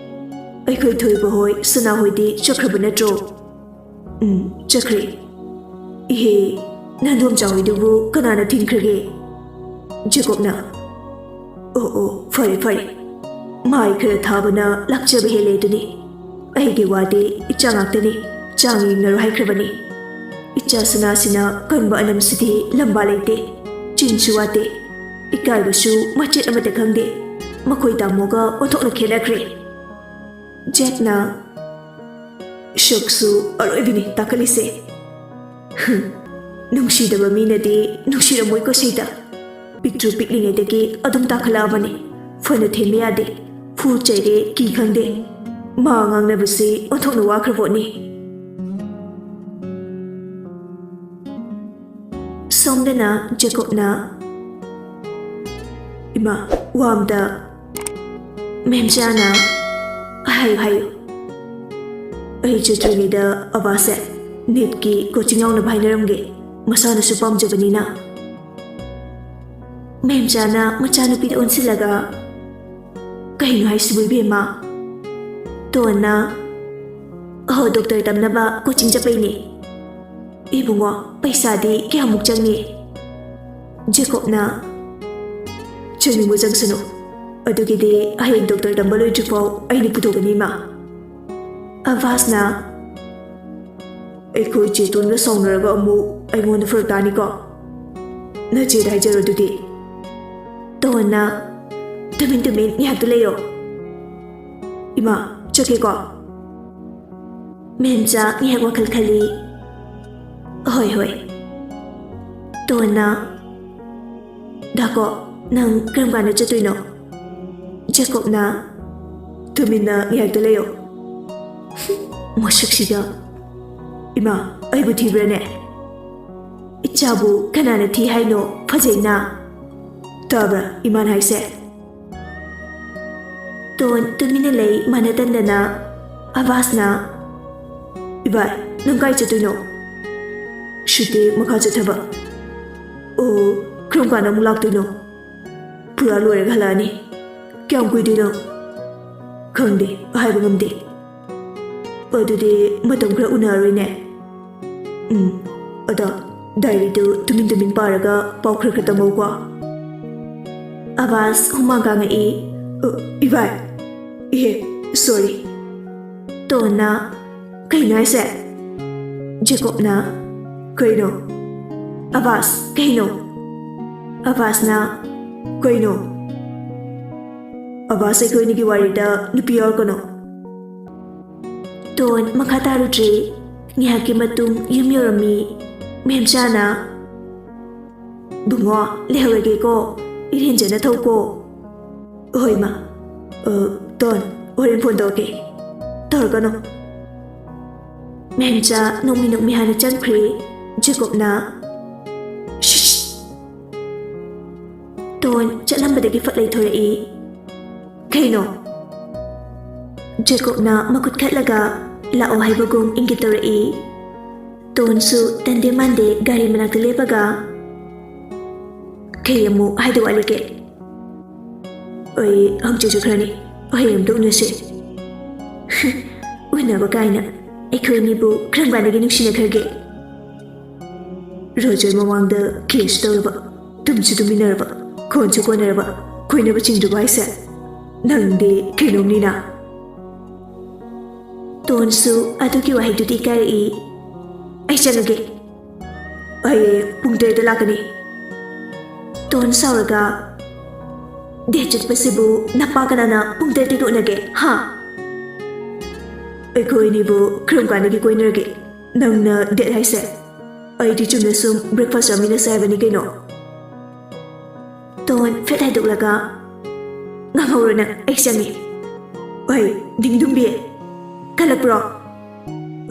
ꯑꯩꯈꯣꯏ ꯊꯣꯏꯕ ꯍꯣꯏ, ꯁꯅꯥ ꯍꯣꯏꯗꯤ ꯆꯠꯈ꯭ꯔꯕ ꯅꯠꯇ꯭ꯔꯣ?" "ꯎꯝ, ꯆꯠꯈ꯭ꯔꯦ꯫ ꯏꯍꯦ, ꯅꯥꯟꯗꯣꯝꯆꯥ ꯍꯣꯏꯗꯨꯕꯨ ꯀꯅꯥꯅ ꯊꯤꯟꯈ꯭ꯔꯒꯦ?" ꯖꯦꯀꯣꯕꯅ, "ꯑꯣ, ꯑꯣ, ꯐꯔꯦ, ꯐꯔꯦ꯫ ꯃꯥꯏ ꯈꯔ ꯊꯥꯕꯅ ꯂꯥꯛꯆꯕ ꯍꯦꯜꯂꯦ ꯑꯗꯨꯅꯤ꯫ ꯑꯩꯒꯤ ꯋꯥꯗꯤ ꯏꯆꯥ ꯉꯥꯛꯇꯅꯤ, ꯆꯥꯡ ꯌꯦꯡꯅꯔꯣ ꯍꯥꯏꯈ꯭ꯔꯕꯅꯤ꯫ ꯏꯆꯥ ꯁꯅꯥꯁꯤꯅ ꯀꯟꯕ ꯑꯅꯝꯁꯤꯗꯤ ꯂꯝꯕꯥ ꯂꯩꯇꯦ, ꯆꯤꯟꯁꯨ ꯋꯥꯠꯇꯦ, ꯏꯀꯥꯏꯕꯁꯨ ꯃꯆꯦꯠ ꯑꯃꯠꯇ ꯈꯪꯗꯦ꯫ ꯃꯈꯣꯏ ꯇꯥꯃꯣꯒ ꯑꯣꯟꯊꯣꯛꯅ ꯈꯦꯠꯅꯈ꯭ꯔꯦ꯫" ꯖꯦꯛꯅ, "ꯁꯛꯁꯨ ꯑꯔꯣꯏꯕꯤꯅꯤ ꯇꯥꯈꯠꯂꯤꯁꯦ꯫ ꯍꯨꯝ, ꯅꯨꯡꯁꯤꯗꯕ ꯃꯤꯅꯗꯤ ꯅꯨꯡꯁꯤꯔꯝꯃꯣꯏꯀꯣ ꯁꯤꯗ꯫ ꯄꯤꯛꯇ꯭ꯔꯨ ꯄꯤꯛꯂꯤꯉꯩꯗꯒꯤ ꯑꯗꯨꯝ ꯇꯥꯈꯠꯂꯛꯑꯕꯅꯤ꯫ ꯐꯅ ꯊꯦꯝꯕ ꯌꯥꯗꯦ꯫ ꯐꯨ ꯆꯩꯔꯦ ꯀꯤ ꯈꯪꯗꯦ꯫ ꯃꯥ ꯉꯥꯡꯅꯕꯁꯤ ꯑꯣꯟꯊꯣꯛꯅ ꯋꯥꯈ꯭ꯔ ꯄꯣꯠꯅꯤ꯫" ꯁꯣꯝꯗꯅ ꯖꯦꯀꯣꯕꯅ, "ꯏꯃꯥ, ꯋꯥ ꯑꯝꯇ ꯃꯦꯝꯆꯥꯅ ꯍꯥꯏꯌꯨ, ꯍꯥꯏꯌꯨ꯫ ꯑꯩ ꯆꯠꯇ꯭ꯔꯤꯉꯩꯗ ꯑꯕꯥꯁꯁꯦ ꯅꯤꯠꯀꯤ ꯀꯣꯆꯤꯡ ꯌꯥꯎꯅꯕ ꯍꯥꯏꯅꯔꯝꯒꯦ꯫ ꯃꯁꯥꯅꯁꯨ ꯄꯥꯝꯖꯕꯅꯤꯅ꯫" ꯃꯦꯝꯆꯥꯅ ꯃꯆꯥꯅꯨꯄꯤꯗ ꯑꯣꯟꯁꯤꯜꯂꯒ, "ꯀꯩꯅꯣ ꯍꯥꯏꯁꯤꯕꯨ ꯏꯕꯦꯝꯃ? ꯇꯣꯟꯅ, ꯑꯍꯣ, ꯗꯣꯛꯇꯔ ꯇꯝꯅꯕ ꯀꯣꯆꯤꯡ ꯆꯠꯄꯩꯅꯦ꯫ ꯏꯕꯨꯡꯉꯣ, ꯄꯩꯁꯥꯗꯤ ꯀꯌꯥꯃꯨꯛ ꯆꯪꯅꯤ?" ꯖꯦꯀꯣꯕꯅ, "ꯆꯪꯅꯤꯡꯕ ꯆꯪꯁꯅꯨ꯫ ꯑꯗꯨꯒꯤꯗꯤ ꯍꯌꯦꯡ ꯗꯣꯛꯇꯔ ꯇꯝꯕ ꯂꯣꯏꯗ꯭ꯔꯤꯐꯥꯎ ꯑꯩꯅ ꯄꯨꯊꯣꯛꯀꯅꯤ, ꯏꯃꯥ꯫" ꯑꯕꯥꯁꯅ, "ꯑꯩꯈꯣꯏ ꯆꯦꯇꯣꯟꯒ ꯁꯥꯎꯅꯔꯒ ꯑꯃꯨꯛ ꯑꯩꯉꯣꯟꯗ ꯐꯔꯛ ꯇꯥꯅꯤꯀꯣ꯫ ꯅꯆꯦꯗ ꯍꯥꯏꯖꯔꯣ ꯑꯗꯨꯗꯤ꯫" ꯇꯣꯟꯅ, "ꯇꯨꯃꯤꯟ ꯇꯨꯃꯤꯟ ꯉꯥꯏꯍꯥꯛꯇ ꯂꯩꯌꯣ꯫ ꯏꯃꯥ, ꯆꯠꯀꯦꯀꯣ꯫" ꯃꯦꯝꯆꯥ ꯉꯥꯏꯍꯥꯛ ꯋꯥꯈꯜ ꯈꯜꯂꯤ꯫ "ꯍꯣꯏ, ꯍꯣꯏ꯫" ꯇꯣꯟꯅ, "ꯗꯥꯀꯣ, ꯅꯪ ꯀꯔꯝ ꯀꯥꯟꯗ ꯆꯠꯇꯣꯏꯅꯣ?" ꯖꯦꯀꯣꯕꯅ, "ꯇꯨꯃꯤꯟꯅ ꯉꯥꯏꯍꯥꯛꯇ ꯂꯩꯌꯣ꯫" ꯃꯁꯛꯁꯤꯒ꯫ "ꯏꯃꯥ, ꯑꯩꯕꯨ ꯊꯤꯕ꯭ꯔꯥꯅꯦ? ꯏꯆꯥꯕꯨ ꯀꯅꯥꯅ ꯊꯤ ꯍꯥꯏꯅꯣ? ꯐꯖꯩꯅ꯫ ꯇꯥꯕ꯭ꯔꯥ ꯏꯃꯥꯅ ꯍꯥꯏꯁꯦ?" ꯇꯣꯟ ꯇꯨꯃꯤꯟꯅ ꯂꯩ ꯃꯥꯟꯅ ꯇꯟꯗꯅ꯫ ꯑꯕꯥꯁꯅ, "ꯏꯕꯥꯏ, ꯅꯪ ꯀꯥꯏ ꯆꯠꯇꯣꯏꯅꯣ?" "ꯁꯨꯇꯤ ꯃꯈꯥ ꯆꯠꯊꯕ꯫" "ꯑꯣ, ꯀꯔꯝ ꯀꯥꯟꯗ ꯑꯃꯨꯛ ꯂꯥꯛꯇꯣꯏꯅꯣ?" "ꯄꯨꯔꯥ ꯂꯣꯏꯔꯒ ꯍꯜꯂꯛꯑꯅꯤ꯫ ꯀꯌꯥꯝ ꯀꯨꯏꯗꯣꯏꯅꯣ? ꯈꯪꯗꯦ, ꯍꯥꯏꯕ ꯉꯝꯗꯦ꯫ ꯑꯗꯨꯗꯤ ꯃꯇꯝ ꯈꯔ ꯎꯅꯔꯣꯏꯅꯦ꯫ ꯎꯝ, ꯑꯗꯣ ꯗꯥꯏꯔꯤꯗꯨ ꯇꯨꯃꯤꯟ ꯇꯨꯃꯤꯟ ꯄꯥꯔꯒ ꯄꯥꯎ ꯈꯔ ꯈꯔ ꯇꯝꯃꯧꯀꯣ꯫ ꯑꯕꯥꯁ ꯍꯨꯃꯥꯡ ꯀꯥꯡꯉꯛꯏ꯫ "ꯑ, ꯏꯕꯥꯏ꯫ ꯏꯍꯦ, sorry꯫" ꯇꯣꯟꯅ, "ꯀꯩꯅꯣ ꯍꯥꯏꯁꯦ?" ꯖꯦꯀꯣꯕꯅ, "ꯀꯩꯅꯣ?" ꯑꯕꯥꯁ, "ꯀꯩꯅꯣ?" ꯑꯕꯥꯁꯅ, "ꯀꯩꯅꯣ?" "ꯑꯕꯥꯁ, ꯑꯩꯈꯣꯏ ꯑꯅꯤꯒꯤ ꯋꯥꯔꯤꯗ ꯅꯨꯄꯤ ꯌꯥꯎꯔꯛꯀꯅꯣ꯫" ꯇꯣꯟ ꯃꯈꯥ ꯇꯥꯔꯨꯗ꯭ꯔꯦ꯫ ꯉꯥꯏꯍꯥꯛꯀꯤ ꯃꯇꯨꯡ ꯌꯨꯝ ꯌꯧꯔꯝꯃꯤ꯫ ꯃꯦꯝꯆꯥꯅ, "ꯕꯨꯡꯉꯣ, ꯂꯩꯍꯧꯔꯒꯦꯀꯣ, ꯏꯔꯦꯟꯖꯅ ꯊꯧꯀꯣ꯫" "ꯍꯣꯏ, ꯃꯥ꯫ ꯑ, ꯇꯣꯟ, ꯍꯣꯔꯦꯟ ꯐꯣꯟ ꯇꯧꯔꯛꯀꯦ꯫" "ꯇꯧꯔꯛꯀꯅꯨ꯫" ꯃꯦꯝꯆꯥ ꯅꯣꯛꯃꯤ ꯅꯣꯛꯃꯤ ꯍꯥꯟꯅ ꯆꯪꯈ꯭ꯔꯦ꯫ ꯖꯦꯀꯣꯕꯅ, "ꯁꯤꯁ!" ꯇꯣꯟ ꯆꯠꯂꯝꯕꯗꯒꯤ ꯐꯠ ꯂꯩꯊꯣꯔꯛꯏ꯫ "ꯀꯩꯅꯣ?" ꯖꯦꯀꯣꯕꯅ ꯃꯈꯨꯠ ꯈꯠꯂꯒ ꯂꯥꯛꯑꯣ ꯍꯥꯏꯕꯒꯨꯝ ꯏꯪꯒꯤꯠ ꯇꯧꯔꯛꯏ꯫ ꯇꯣꯟꯁꯨ ꯇꯟꯗꯦ ꯃꯥꯟꯗꯦ ꯒꯥꯔꯤ ꯃꯅꯥꯛꯇ ꯂꯦꯞꯄꯒ, "ꯀꯩ ꯑꯃꯨꯛ ꯍꯥꯏꯗꯧ ꯋꯥꯠꯂꯤꯒꯦ?" "ꯑꯩ ꯍꯪꯆꯤꯠ ꯆꯠꯈ꯭ꯔꯅꯤ꯫ ꯍꯌꯦꯡ ꯑꯝꯇ ꯎꯅꯁꯦ꯫" "ꯎꯅꯕ ꯀꯥꯏꯅ꯫ ꯑꯩꯈꯣꯏ ꯑꯅꯤꯕꯨ ꯀꯔꯝ ꯀꯥꯟꯗꯒꯤ ꯅꯨꯡꯁꯤꯅꯈ꯭ꯔꯒꯦ?" "ꯔꯣꯖꯔ ꯃꯃꯥꯡꯗ ꯀꯦꯁ ꯇꯧꯔꯕ, ꯇꯨꯝꯁꯨ ꯇꯨꯝꯃꯤꯟꯅꯔꯕ, ꯀꯣꯟꯁꯨ ꯀꯣꯟꯅꯔꯕ, ꯀꯣꯏꯅꯕ ꯆꯤꯡꯗ꯭ꯔꯕ ꯍꯥꯏꯁꯦ? ꯅꯪꯗꯤ ꯀꯩꯅꯣꯝꯅꯤꯅ꯫" ꯇꯣꯟꯁꯨ ꯑꯗꯨꯒꯤ ꯋꯥꯍꯩꯗꯨꯗꯤ ꯏꯀꯥꯏꯔꯛꯏ꯫ "ꯑꯩ ꯆꯠꯂꯒꯦ꯫ ꯍꯌꯦꯡ ꯄꯨꯡ ꯇꯔꯦꯠꯇ ꯂꯥꯛꯀꯅꯤ꯫" ꯇꯣꯟ ꯁꯥꯎꯔꯒ, "ꯗꯦꯠ ꯆꯠꯄꯁꯤꯕꯨ ꯅꯄꯥ ꯀꯅꯥꯅ ꯄꯨꯡ ꯇꯔꯦꯠꯇꯒꯤ ꯎꯅꯒꯦ, ꯍꯥ?" "ꯑꯩꯈꯣꯏ ꯑꯅꯤꯕꯨ ꯀꯔꯝ ꯀꯥꯟꯗꯒꯤ ꯀꯣꯏꯅꯔꯒꯦ? ꯅꯪꯅ ꯗꯦꯠ ꯍꯥꯏꯁꯦ? ꯑꯩꯗꯤ ꯆꯨꯝꯅ ꯁꯨꯝ ꯕ꯭ꯔꯦꯛꯐꯥꯁ ꯆꯥꯃꯤꯟꯅꯁꯦ ꯍꯥꯏꯕꯅꯤ ꯀꯩꯅꯣ꯫" ꯇꯣꯟ ꯐꯦꯠ ꯍꯥꯏꯗꯣꯛꯂꯒ, "ꯉꯥꯡꯍꯧꯔꯣ ꯅꯪ, ꯑꯩ ꯆꯪꯉꯦ꯫" "ꯑꯩ, ꯅꯤꯡꯗꯨꯝꯕꯤ, ꯀꯜꯂꯛꯄ꯭ꯔꯣ?"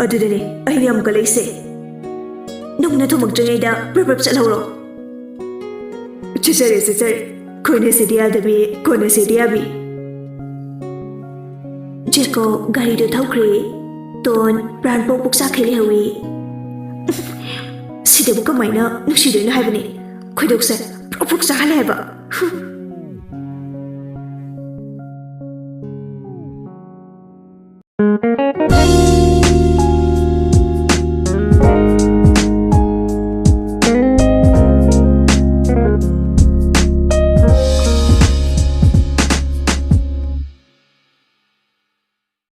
"ꯑꯗꯨꯗꯅꯦ ꯑꯩꯅ ꯌꯥꯝ ꯀꯜꯂꯛꯏꯁꯦ꯫ ꯅꯨꯡꯅ ꯊꯣꯝꯃꯛꯇ꯭ꯔꯤꯉꯩꯗ ꯄ꯭ꯔꯞ ꯄ꯭ꯔꯞ ꯆꯠꯍꯧꯔꯣ꯫" "ꯆꯠꯆꯔꯦ, ꯆꯠꯆꯔꯦ꯫ ꯈꯣꯏꯅꯁꯤꯗꯤ ꯌꯥꯗꯕꯤ, ꯀꯣꯟꯅꯁꯤꯗꯤ ꯌꯥꯕꯤ꯫" ꯖꯦꯀꯣ ꯒꯥꯔꯤꯗꯨ ꯊꯧꯈ꯭ꯔꯦ꯫ ꯇꯣꯟ ꯄ꯭ꯔꯥꯟ ꯄꯣꯛ ꯄꯣꯛ ꯆꯥꯛꯈꯩ ꯂꯩꯍꯧꯏ꯫ "ꯁꯤꯗꯕꯨ ꯀꯃꯥꯏꯅ ꯅꯨꯡꯁꯤꯗꯣꯏꯅꯣ ꯍꯥꯏꯕꯅꯤ? ꯈꯣꯏꯗꯧꯁꯦ ꯄ꯭ꯔꯣꯛ ꯄ꯭ꯔꯣꯛ ꯆꯥꯛꯍꯜꯂꯦ ꯍꯥꯏꯕ꯫"